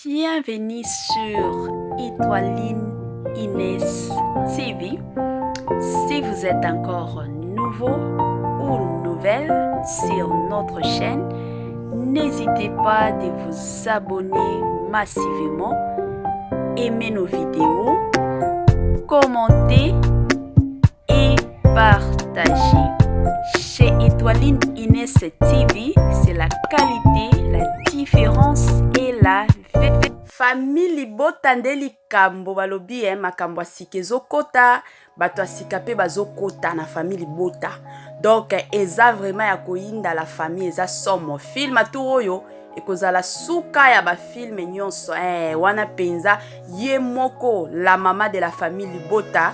Bienvenue sur Étoiline Inès TV. Si vous êtes encore nouveau ou nouvelle sur notre chaîne, n'hésitez pas de vous abonner massivement, aimer nos vidéos, commenter et partager. Chez Étoiline Inès TV, c'est la qualité, la différence et la famille libota nde likambo balobi eh, makambo ya sika ezokota bato ya sika mpe bazokota na famille libota. Donc eza vraiment ya koyinda, la famille, eza somo. Film tour oyo ekozala suka ya bafilm nyonso wana mpenza. Ye moko la mama de la famille libota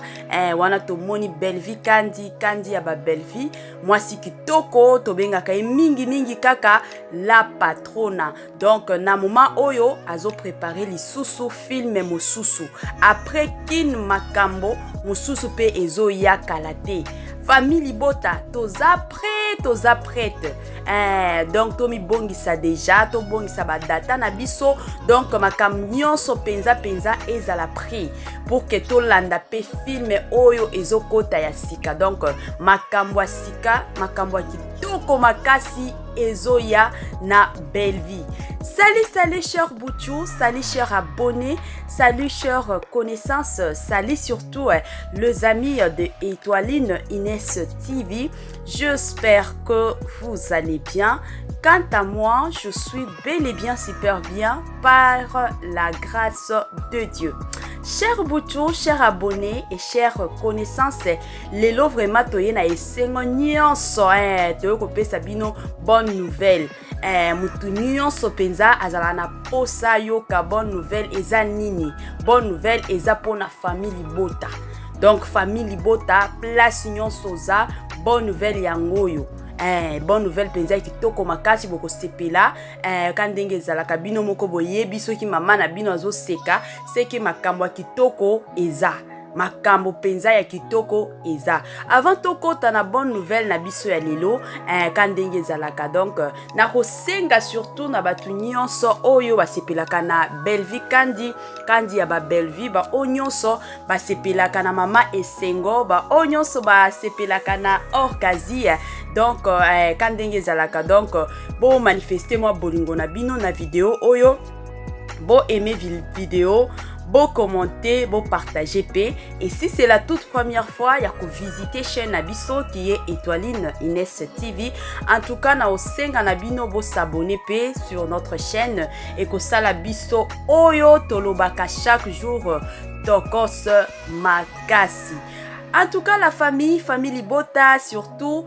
wana tomoni Bellevie Kandi, Kandi ya babellevie, mwasi kitoko, tobengaka ye mingimingi kaka la patrona. Donc na moment oyo azoprépare lisusu film mosusu après kin, makambo mosusu mpe ezoya kala te. Famille libota, toza prêt, toza prête donc tomibongisa déjà, tobongisa badata na biso. Donc makambo nyonso mpenza mpenza ezala prêt pour que tolanda mpe film oyo ezokɔta ya sika. Donc makambo ya sika, makambo ya kitoko makasi ezoya na Bellevie. Salut, salut, cher Bouchou, salut, cher abonné, salut, cher connaissance, salut surtout les amis de Étoiline Inès TV. J'espère que vous allez bien. Quant à moi, je suis bel et bien super bien par la grâce de Dieu. Cher Bouchou, cher abonné et chère connaissance, lelo vraiment toye na esengo nyonso toye kopesa bino bonne nouvelle. Mutu nyonso mpenza azala na posa yoka bonne nouvelle. Eza nini bonne nouvelle? Eza mpona famille libota. Donc famille libota, place nyonso oza, bonne nouvelle yango oyo. Bonne nouvelle mpenza ya kitoko makasi, bokosepela ka ndenge ezalaka. Bino moko boyebi, soki mama na bino azoseka, seke makambo ya kitoko eza, makambo mpenza ya kitoko eza. Avant tokɔta na bonne nouvelle na biso ya lelo ka ndenge ezalaka, donc nakosenga surtout na bato nyonso oyo basepelaka na Bellevie Kandi, Kandi ya babellevie, baoyo nyonso basepelaka na mama Esengo, baoyo nyonso basepelaka na Orkazi. Donc ka ndenge ezalaka, donc bomanifeste mwa bolingo na bino na video oyo, bo aime vidéo, bo commenter, bo partager pe. Et si c'est la toute première fois ya visiter chaîne na biso qui est Étoiline Inès TV, en tout cas na osenga na bino bo s'abonner pe sur notre chaîne et kosala biso oyo tolobaka chaque jour, tokos makasi. En tout cas la famille, famille libota, surtout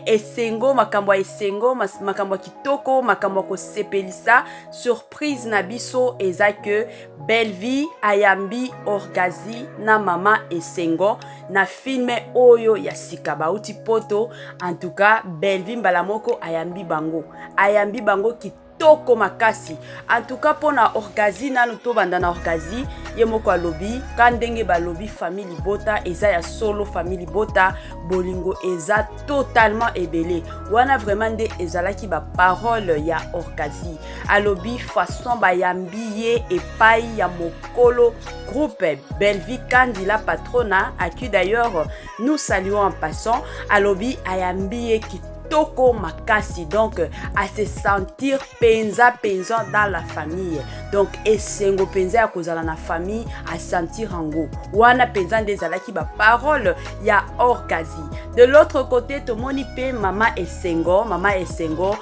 esengo, makambo ya esengo, makambo ya kitoko, makambo ya kosepelisa, surprise na biso eza que Bellevie ayambi Orgazi na mama Esengo na film oyo ya sika. Bauti poto, en tout cas Bellevie mbala moko ayambi bango, ayambi bango kitoko makasi. En tout cas mpona Orgazi, nanu tobanda na Orgazi. Ye moko alobi ka ndenge balobi famille libota eza ya solo, famille libota bolingo eza totalement ebele. Wana vraiment nde ezalaki baparole ya Orgazi. Alobi façon bayambi ye epai ya mokolo groupe Bellevie Kandi, la patrona, à qui d'ailleurs nous saluons en passant, alobi ayambi ye kitoko makasi. Donc à se sentir mpenza mpenza dans la famille. Donc esengo mpenza ya kozala na famille, asentir yango. Wana mpenza nde ezalaki baparole ya Orgazi. De l'autre côté, tomoni mpe mama Esengo, mama Esengo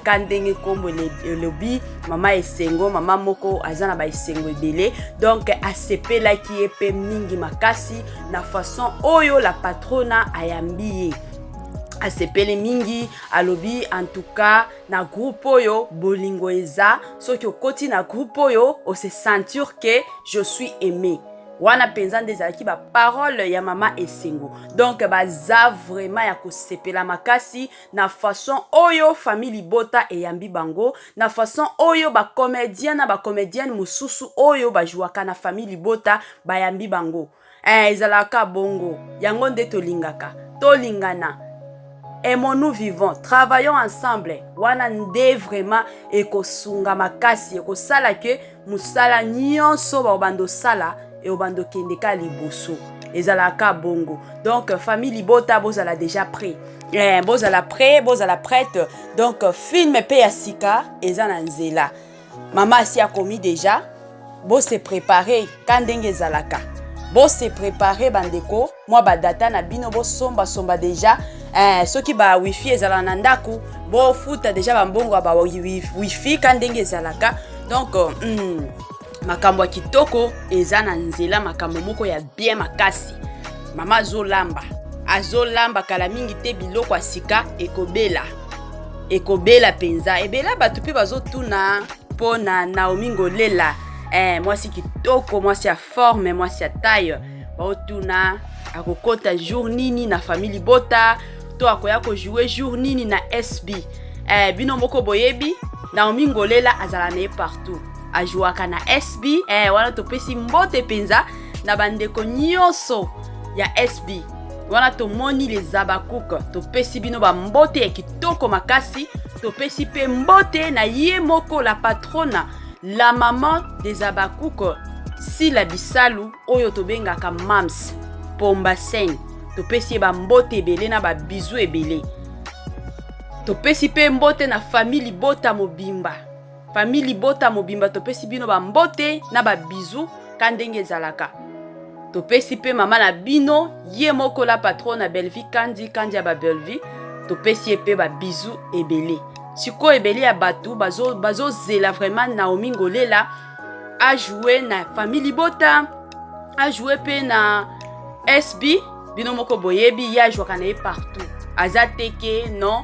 ka ndenge nkombo elobi, mama Esengo, mama moko aza na baesengo ebele. Donc asepelaki ye mpe mingi makasi na façon oyo la patrona ayambi ye. Asepeli mingi, alobi en tout cas na groupe oyo bolingo eza, soki okoti na groupe oyo ose sentir que je suis aimé. Wana mpenza nde ezalaki baparole ya mama Esengo. Donc baza vraiment ya kosepela makasi na façon oyo famille libota eyambi bango, na façon oyo bacomédien na bacomédienne mosusu oyo bajwaka na famille libota bayambi bango. Ezalaka bongo, yango nde tolingaka, tolingana. Aimons-nous vivants, travaillons ensemble. Wana nde vraiment ekosunga makasi, ekosala ke mosala nyonso bakobanda osala ekobanda okende ka liboso. Ezalaka bongo. Donc famille libota, bozala déjà prêt. Bozala prêt, bozala prête. Donc film pe ya sika eza na nzela. Mama asi akomi déjà, bose préparer ka ndenge ezalaka. Bose préparer bandeko, mwa badata na bino bosombasomba déjà. Soki ba wifi ezalaka na ndako, bofuta déjà bambongo ya ba wifi ka ndenge ezalaka. Donc makambo ya kitoko eza na nzela, makambo moko ya bien makasi. Mama azolamba, azolamba kala mingi te, biloko ya sika ekobela, ekobela mpenza. Ebele bato mpe bazotuna mpo na Naomi Ngolela, mwasi kitoko, mwasi ya forme, mwasi ya taille. Baotuna akokota jour nini na famille libota, to akoya kojouer jour nini na SB. Bino moko boyebi, Naomi Ngolela azala na ye partout, ajouaka na SB. Wana topesi mbote mpenza na bandeko nyonso ya SB. Wana tomoni les Abakouk, topesi bino bambote ya kitoko makasi. Topesi mpe mbote na ye moko la patrona, la maman des Abakouk, Sila Bisalu, oyo tobengaka Mams Pomba Sen. Topesi ye bambote ebele na babisous ebele. Topesi mpe mbote na famille libota mobimba. Famille libota mobimba, topesi bino bambote na babisous ka ndenge ezalaka. Topesi mpe mama na bino ye moko la patronne na Bellevie Kandi, Kandi ya babellevie, topesi ye mpe babisous ebele. Sikoyo ebele ya bato bazozela bazo vraiment Naomi Ngolela ajoue na famille libota, ajoue mpe na SB. Bino moko boyebi, ye ajouaka na ye partout, aza te ke non,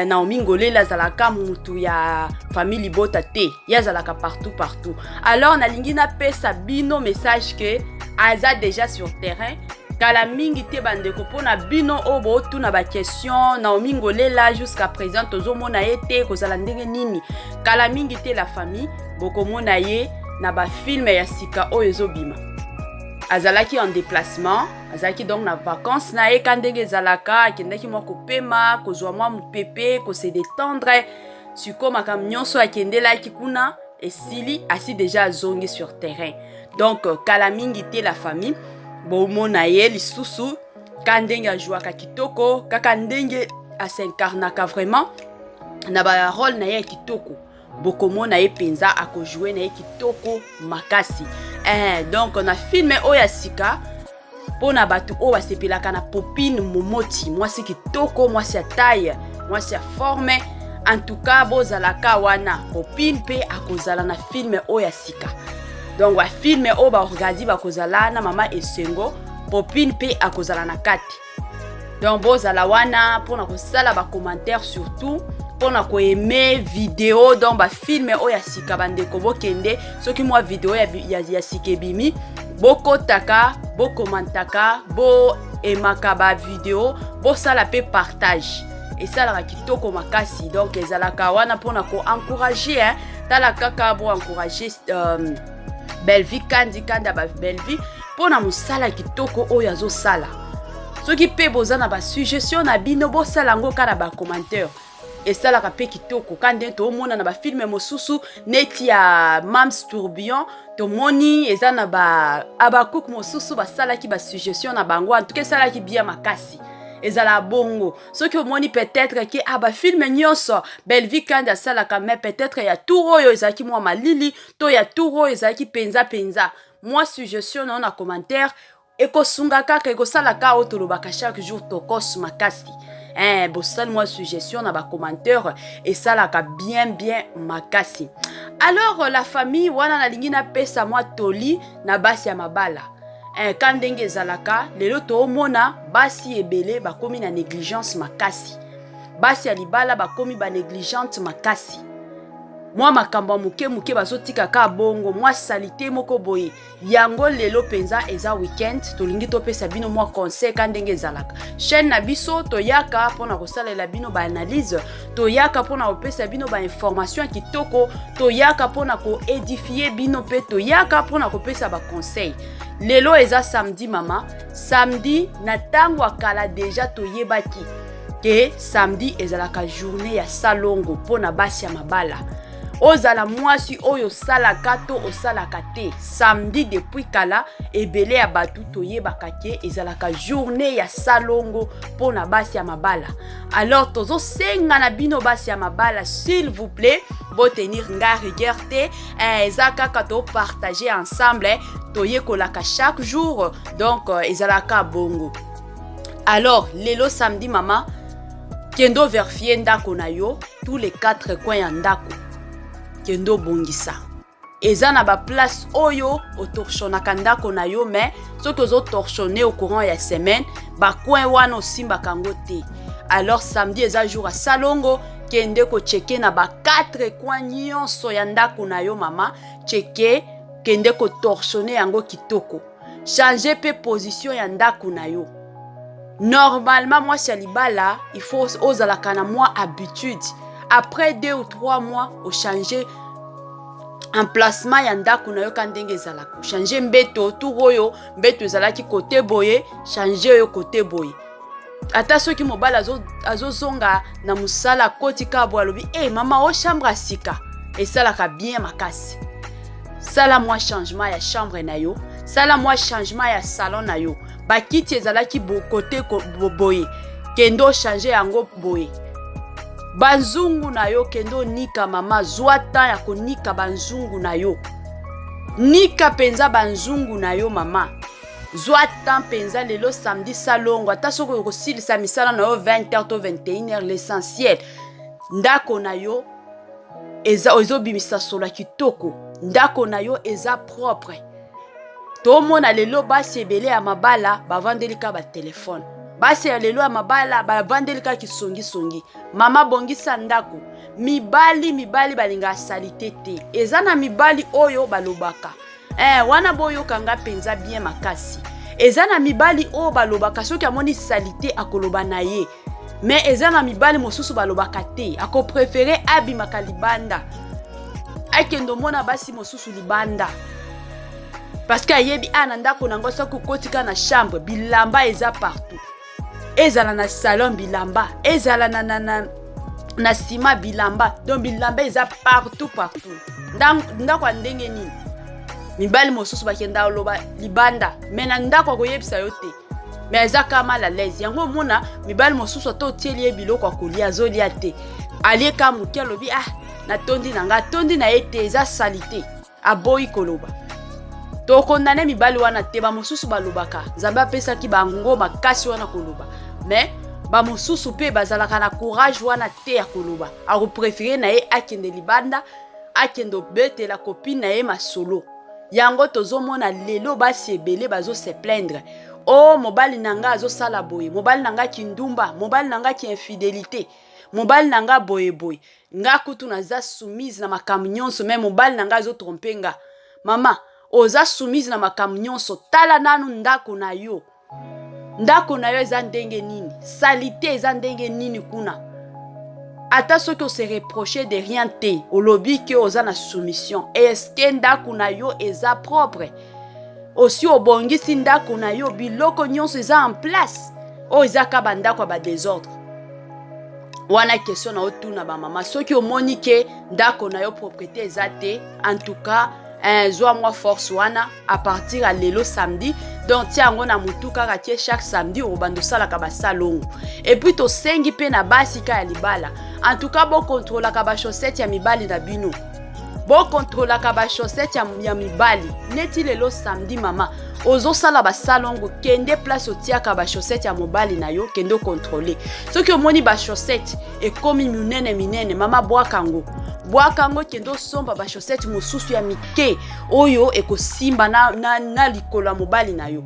Naomi Ngolela azalaka mutu ya famille libota te, ye azalaka partout partout. Alors nalingi napesa bino message ke aza déjà sur terrain. Kala mingi te bandeko, mpona bino oyo bootuna baquestion, Naomi Ngolela jusqu'à présent tozomona ye te, kozala ndenge nini? Kala mingi te, la famille, bokomona ye na bafilm ya sika oyo ezobima. Azalaki en déplacement, azalaki donc na vacances na ye ka ndenge ezalaka, akendaki mwa kopema, kozwa mwa mopepe, kose détendre. Sikoyo makambo nyonso akendelaki kuna esili, asi déjà azongi sur terrain. Donc kala mingi te, la famille, bomona ye lisusu ka ndenge ajouaka kitoko, kaka ndenge as'incarnaka vraiment na barôle na ye ya kitoko. Bokomona ye mpenza akojoue na ye kitoko makasi. Donc na film oyo ya sika, mpona bato oyo basepelaka na Popine Momoti, mwasi kitoko, mwasi ya taille, mwasi ya forme, en tout cas bozalaka wana, Popine mpe akozala na film oyo ya sika. Donc bafilm oyo baorgadi bakozala na mama Esengo, Popine mpe akozala na kati. Donc bozala wana mpona kosala bacommentaire, surtout mpona koaimer video. Donc bafilm oyo ya sika, bandeko, bokende, soki mwa video ya sika ebimi, bokotaka, bokomantaka, boaimaka bavideo, bosala mpe partage, esalaka kitoko makasi. Donc ezalaka wana mpona koencourager, hein. Tala kaka, boencourager Bellevie Kandi, Kandi ya babellevie, mpona mosala kitoko oyo azosala. Soki mpe boza na basuggestion na bino, bosala yango kaka na bacommentaire, esalaka mpe kitoko. Ka ndenge toomona na bafilm mosusu neti ya Mams Tourbillon, tomoni eza na ba abacook mosusu basalaki basuggestion na bango, en tout cas esalaki bien makasi. Ezala bongo. Soki omoni peut-être ke ah, bafilm nyonso Bellevie Kandi asalaka, mais peut-être ya tour oyo ezalaki mwa malili, to ya tour oyo ezalaki mpenza mpenza, mwa suggestion na yo na commentaire ekosunga kaka, ekosalaka oyo tolobaka chaque jour, tokos makasi. Bosali mwa suggestion na bacommentaire, esalaka bien bien makasi. Alors la famille, wana nalingi napesa mwa toli na basi ya mabala. Ka ndenge ezalaka lelo, toomona basi ebele bakomi na négligence makasi. Basi ya libala bakomi banégligente makasi. Mwa makambo ya moke moke bazotika kaka bongo, mwa saleté moko boye. Yango lelo mpenza eza weekend, tolingi topesa bino mwa conseil. Ka ndenge ezalaka, chaîne na biso toyaka mpona kosalela bino baanalyse, toyaka mpona kopesa bino bainformation ya kitoko, toyaka mpona koédifier bino, mpe toyaka mpona kopesa baconseil. Lelo eza samedi, mama, samedi. Na ntango ya kala déjà toyebaki Ke samedi ezalaka journée ya salongo mpo na basi ya mabala. Ozala mwasi oyo osalaka to osalaka te, samedi depuis kala ebele ya bato toyebaka ke ezalaka journée ya salongo mpo na basi ya mabala. Alors tozosenga na bino basi ya mabala, s'il vous plaît, botenir nga rigueur te. Eza kaka topartage ensemble, toyekolaka chaque jour, donc ezalaka bongo. Alors lelo samedi, mama, kende ovérifier ndako na yo, tous les quatre coins ya ndako, kende obongisa. Eza na baplace oyo otorchonnaka ndako na yo, mais soki ozotorchonner au courant ya semaine, bacoin wana osimbaka yango te. Alors samedi eza jour ya salongo, kende kochecker na ba 4 coin nyonso ya ndako na yo. Mama, checker, kende kotorchonner yango kitoko, change mpe position ya ndako na yo. Normalement, mwasi ya libala, il faut ozalaka na mwa habitude, après 2 ou 3 mois ochange emplacement ya ndako na yo. Ka ndenge ezalaka, ochange mbeto, tour oyo mbeto ezalaki kote boye, change oyo kote boye. Ata soki mobali azozonga na mosala, akoti kaka boye, alobi: "E mama, o chambre ya sika esalaka bien makasi." Sala mwa changement ya chambre na yo, sala mwa changement ya salon na yo. Bakiti ezalaki kote boye, kende ochange yango boye. Banzungu na yo, kende onika. Mama, zwa temps ya konika banzungu na yo, nika mpenza banzungu na yo. Mama, zwa temps mpenza lelo samedi salongo. Ata soki okosilisa misala na yo 20h to 21h, l'essentiel ndako na yo eza ezobimisa solo ya kitoko, ndako na yo eza propre. Tomona lelo basi ebele ya mabala bavandeli kaka batelefone. Basi ya lelo ya mabala bavandeli kaka kisongisongi. Mama, bongisa ndako. Mibali balingaka saleté te. Eza na mibali oyo balobaka wana, boyokanga mpenza bien makasi. Eza na mibali oyo balobaka, soki amoni saleté akoloba na ye, mais eza na mibali mosusu balobaka te, akopréférer abimaka libanda, akende omona basi mosusu libanda, parce que ayebi a na ndako nango, soki okotika na chambre, bilamba eza partout, ezala na salon bilamba, ezala na nsima bilamba, donc bilamba eza partout partout. Ndako ya ndenge nini? Mibali mosusu bakenda koloba libanda, mais na ndako akoyebisa yo te, mais eza ka mal à l'aise. Yango omona mibali mosusu, ata otieli ye biloko ya kolia, azolia te, alie ka moke, alobi: "Ah, natondi na ngai." Atondi na ye te, eza saleté, aboyi koloba. Tokondane mibali wana te. Bamosusu balobaka, Nzambe apesaki bango makasi wana koloba, mais bamosusu mpe bazalaka na courage wana te ya koloba. Akopréférer na ye akende libanda, akende obetela copine na ye masolo. Yango tozomona lelo basi ebele bazose plaindre: "O oh, mobali na ngai azosala boye, mobali na ngai kindumba, mobali na ngai kiinfidélité, mobali na ngai boyeboye, nga kutu naza soumise na makambo nyonso, mais mobali na ngai azotromper nga." Mama, oza soumise na makambo nyonso, tala nanu ndako na yo. Ndako na yo eza ndenge nini? Saleté eza ndenge nini kuna? Ata soki ose reproche de rien te, olobi ke oza na soumission, est-ce ndako na yo eza propre? Osi obongisi ndako na yo, biloko nyonso eza en place? Oyo eza ka bandako ya badésordre wana. Question na otuna bamama: soki omoni ke ndako na yo propreté eza te, en tout cas zwa mwa force wana à partir ya lelo samedi. Donc tia yango na motu kaka tie, chaque samedi okobanda osalaka basalongo. Et puis tosengi mpe na basi ka ya libala, en tout cas bokontrolaka bachaussette ya mibali na bino, bokontrolaka bachaussette ya mibali. Neti lelo samedi, mama, ozosala basalongo, kende place otiaka bachaussette ya mobali na yo, kende okontrole. Soki omoni bachaussette ekomi minene minene, mama, bwaka yango, bwaka yango, kende osomba bachaussette mosusu ya mike oyo ekosimba na likolo ya mobali na yo.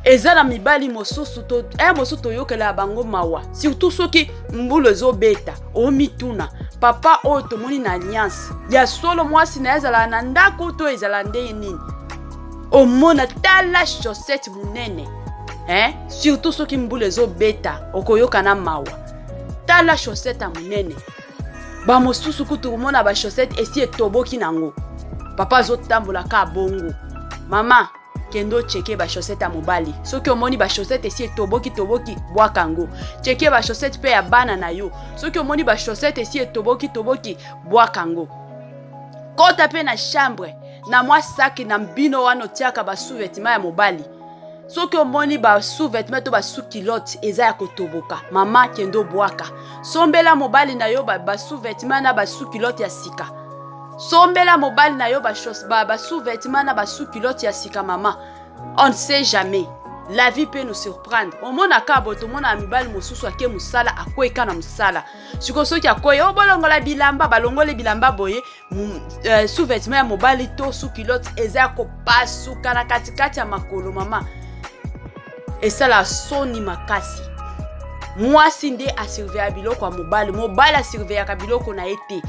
Eza na mibali mosusu to, mosusu toyokela bango mawa, surtout soki mbula ezobeta. Omituna: papa oyo tomoni na alliance ya solo, mwasi na ye ezalaka na ndako to ezala ndenge nini? Omona, tala chaussette monene, eh? Surtout soki mbula ezobeta, okoyoka na mawa. Tala chaussette ya monene. Bamosusu kutu komona bachaussette esi etoboki nango, papa azotambola ka bongo. Mama, Kende ocheke bachaussette ya mobali. Soki omoni bachaussette esi etoboki toboki, bwaka yango. Cheke bachaussette mpe ya bana na yo. Soki omoni bachaussette esi etoboki toboki, bwaka yango. Kota mpe na chambre, na mwa saki na bino wana otiaka basous-vêtement ya mobali. Soki omoni basous-vêtement to basous-culotte eza ya kotoboka, mama, kende obwaka. Sombela mobali na yo basous-vêtement na basous-culotte ya sika. Sombela mobali na yo basous-vêtement na basous-culotte ya sika, mama. On ne sait jamais, la vie peut nous surprendre. Omonaka boye, tomona mibali mosusu ake mosala, akweka na mosala. Sikoyo soki akwei, o bolongola bilamba, balongoli bilamba boye, sous-vêtement ya mobali to sous-culotte eza ya kopasuka na katikati ya makolo. Mama, esala soni makasi. Mwasi nde asurveilla biloko ya mobali, mobali asurveillaka biloko na ye te.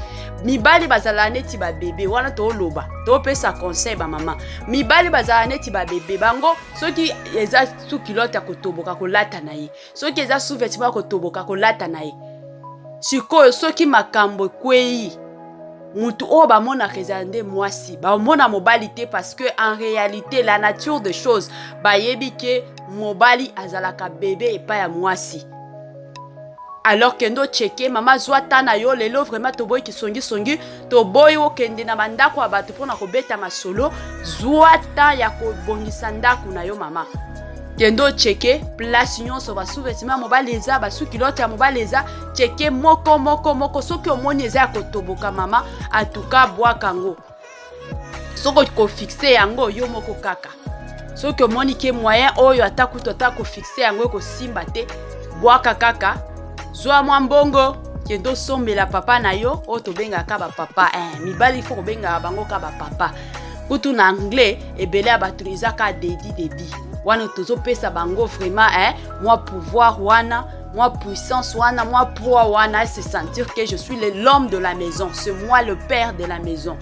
Mibali bazalaka neti babebe wana. Tooloba, topesa conseil bamama: mibali bazalaka neti babebe. Bango soki eza sous-culotte ya kotoboka, kolata na ye. Soki eza sous-vêtement ya kotoboka, kolata na ye. Sikoyo soki makambo ekwei, mutu oyo bamonaka ezala nde mwasi, bamona mobali te, parce que en réalité, la nature des choses, bayebi ke mobali azalaka bebe epai ya mwasi. Alors kende ocheke, mama, zwa ta na yo lelo. Vraiment, toboyi kisongisongi, toboyi okende na bandako ya bato mpona kobeta masolo. Zwa ta ya kobongisa ndako na yo, mama. Kende ocheke place nyonso basous-vêtement ya mobali eza, basous-culotte ya mobali eza. Cheke moko moko moko. Soki omoni eza ya kotoboka, mama, atuka bwaka yango. Soki kofixe yango yo moko kaka, soki omoni ke moyen oyo ata kutu ata kofixe yango ekosimba te, bwaka kaka. Zwa mwa mbongo, kende osombela papa na yo oyo tobengaka bapapa. Mibali ifo kobengaka bango ka bapapa. Kutu na anglais, ebele ya bato eza ka daddy, daddy. Wana tozopesa bango vraiment mwa pouvoir wana, mwa puissance wana, mwa poids wana, se sentir que je suis l'homme de la maison, c'est moi le père de la maison.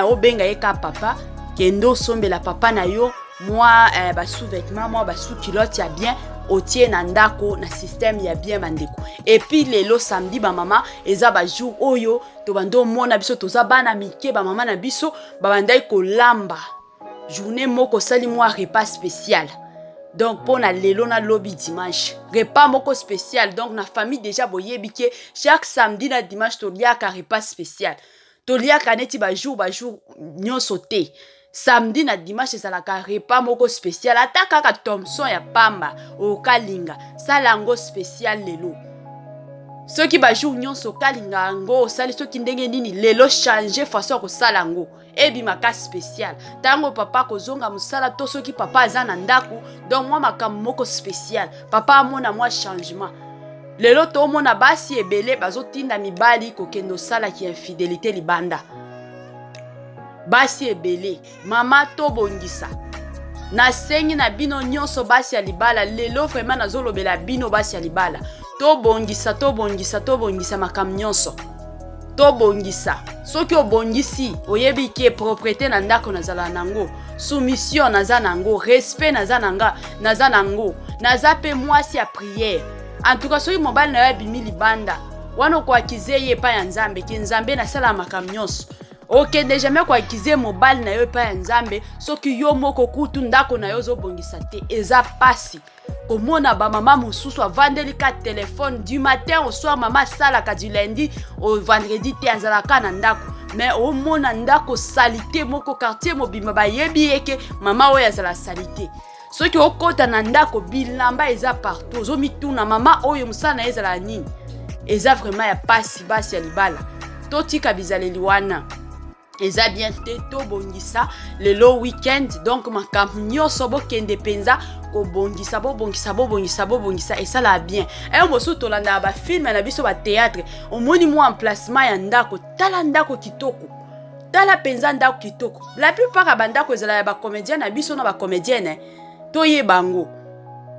Obenga ye ka papa. Kende osombela papa na yo mwa basous-vêtement, mwa basous-culotte ya bien, otie na ndako na système ya bien, bandeko. Et puis lelo samedi, bamama, eza bajour oyo tobandi omona biso toza bana mike, bamama na biso babandaki kolamba journée moko, osali mwa repas spécial. Donc mpo na lelo, nalobi dimanche, repas moko spécial. Donc na famille déjà boyebi ke chaque samedi na dimanche toliaka repas spécial. Toliaka neti bajour nyonso te. Samedi na dimanche ezalaka repas moko spécial. Ata kaka thomson ya pamba okalinga, sala yango spécial lelo. Soki bajour nyonso okalinga yango, osali soki ndenge nini, lelo change façon ya kosala yango, ebimaka spécial. Ntango papa kozonga mosala to soki papa aza na ndako, donc mwa makambo moko spécial, papa amona mwa changement. Lelo tomona basi ebele bazotinda mibali kokende osalaki infidélité libanda. Basi ebele, mama, tobongisa. Nasengi na bino nyonso basi ya libala, lelo vraiment nazolobela bino basi ya libala: tobongisa, tobongisa, tobongisa makambo nyonso, tobongisa. Soki obongisi, oyebi ke propreté na ndako nazala nango, soumission naza nango, respect naza nanga, naza nango, naza mpe mwasi ya prière. En tout cas, soki mobali na yo abimi libanda wana, okoakize ye epai ya Nzambe ke Nzambe nasala makambo nyonso. Okende jamais koakize mobali na yo epai ya Nzambe soki yo moko kutu ndako na yo ozobongisa te. Eza pasi komona bamama mosusu avandeli ka telefone du matin au soir. Mama asalaka du lundi au vendredi te, azalaka na ndako, mais omona ndako saleté moko, quartier mobimba bayebi ye ke mama oyo azala saleté. Soki okɔta na ndako, bilamba eza partout, ozomituna mama oyo mosala na ye ezala nini. Eza vraiment ya pasi. Basi ya libala, totika bizaleli wana, eza bien te. Tobongisa lelo weekend, donc makambo nyonso bokende mpenza kobongisa, bobongisa, bobongisa, bobongisa, esalaka bien. Eyo mosusu tolandaka bafilm na biso, bathéâtre, omoni mwa emplacement ya ndako, tala ndako kitoko, tala mpenza ndako kitoko. La plupart ya bandako ezala ya bacomédien na biso na bacomédienne, toyeba yango,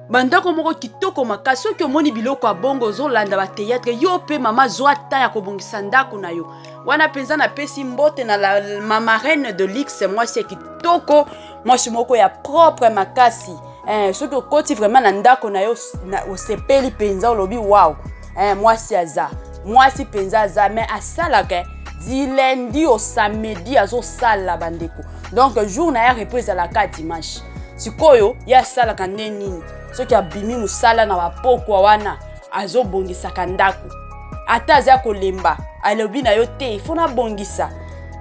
bandako moko kitoko makasi. Soki omoni biloko ya bongo, ozolanda bathéâtre, yo mpe mama, zwa ta ya kobongisa ndako na yo wana mpenza. Napesi mbote na la mama reine de lix, mwasi ya kitoko, mwasi moko ya propre makasi. Soki okoti vraiment na ndako na yo, osepeli mpenza, olobi wow, mwasi aza mwasi mpenza, aza. Mais asalaka du lundi au samedi, azosala, bandeko. Donc jour na ye repos ezalaka dimanche. Sikoyo ye asalaka nde nini? Soki abimi mosala na bapokwa wana, azobongisaka ndako, ata aza kolemba, alobi na yo te, ifo nabongisa,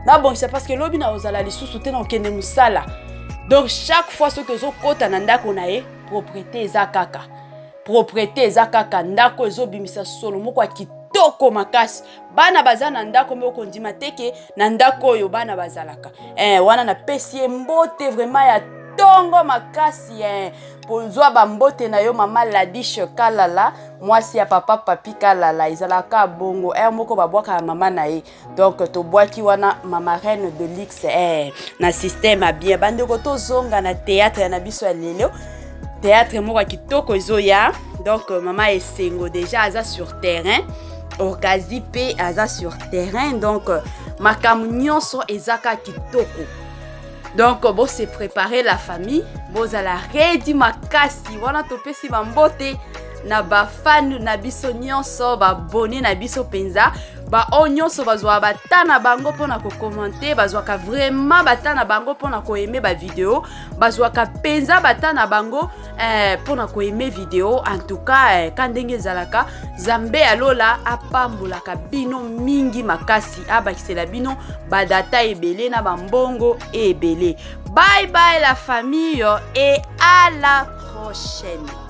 nabongisa, parce que lobi na ozala lisusu te, na okende mosala. Donc chaque fois soki ozokɔta na ndako na ye, propreté eza kaka, propreté eza kaka. Ndako ezobimisa solo moko ya kitoko makasi. Bana baza na ndako, me okondima te ke na ndako oyo bana bazalaka. Wana napesi ye mbote vraiment ya ntongo makasi. Pozwa bambote na yo, mama Ladishe Kalala, mwasi ya papa Papi Kalala. Ezalaka bongo, ere moko babwaka ya mama na ye. Donc tobwaki wana mama Reine de Lix na système ya bien. Bandeko, tozonga na théâtre ya na biso ya lelo. Théâtre moko ya kitoko ezoya. Donc mama Esengo déjà aza sur terrain, Orgazi mpe aza sur terrain. Donc makambo nyonso eza kaka kitoko. Donc bose préparer, la famille, bozala ready makasi. Wana topesi bambote na bafans na biso nyonso, baabonnés na biso mpenza, baoyo nyonso bazwaka bata na bango mpona kocommenter, bazwaka vraiment bata na bango mpona koaimer bavidéo, bazwaka mpenza bata na bango mpona koaimer vidéo. En tout cas, ka ndenge ezalaka, Nzambe alola apambolaka bino mingi makasi, abakisela bino badata ebele na bambongo ebele. Bye bye la famille et à la prochaine.